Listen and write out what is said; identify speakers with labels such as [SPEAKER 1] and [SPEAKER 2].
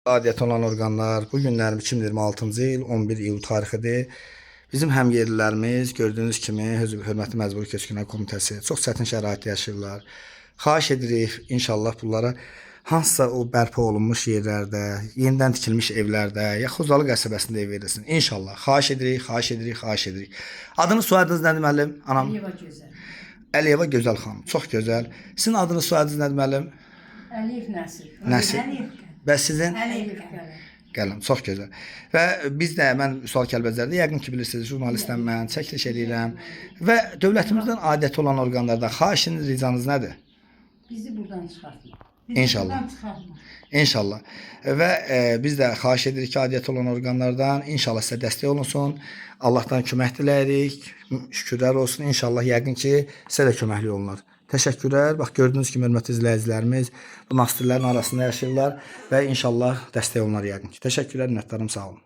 [SPEAKER 1] Aidiyyəti olan orqanlar, bu günlər 2026-cı il 11 iyul tarixidir. Bizim həmyerlilərimiz gördüyünüz kimi hörmətli Məcburi Köçkünlər Komitəsi çox çətin şəraitdə yaşayırlar. Xahiş edirik inşallah bunlara hansısa o bərpa olunmuş yerlərdə, yenidən tikilmiş evlərdə ya Xocalı qəsəbəsində ev verilsin. İnşallah. Xahiş edirik, xahiş edirik, xahiş edirik. Adınız, soyadınız nədir müəllim? Anam.
[SPEAKER 2] Əliyeva Gözəl.
[SPEAKER 1] Əliyeva Gözəl xanım. Çox gözəl. Sizin adınız, soyadınız nədir müəllim?
[SPEAKER 2] Əliyev Nəsir.
[SPEAKER 1] Nəsir. Bəs sizin?
[SPEAKER 2] Əliyev Qələm.
[SPEAKER 1] Qələm, çox gözəl. Və biz də mən Vüsal Kəlbəcərdə yəqin ki bilirsiniz, jurnalistəm mən, çəkiliş eləyirəm və dövlətimizdən aidiyyəti olan orqanlardan xahişiniz, ricanız nədir?
[SPEAKER 2] Bizi buradan çıxartma.
[SPEAKER 1] İnşallah. İnşallah. Və biz də xahiş edirik ki, aidiyyəti olan orqanlardan inşallah sizə dəstək olunsun. Allahdan kömək diləyirik. Şükürlər olsun. İnşallah yəqin ki, sizə də köməklik olunar. Təşəkkürlər. Bax gördüyünüz kimi hörmətli izləyicilərimiz bu monastırların arasında yaşayırlar və inşallah dəstək olunar yəqin ki. Təşəkkürlər, minnətdarım, sağ olun.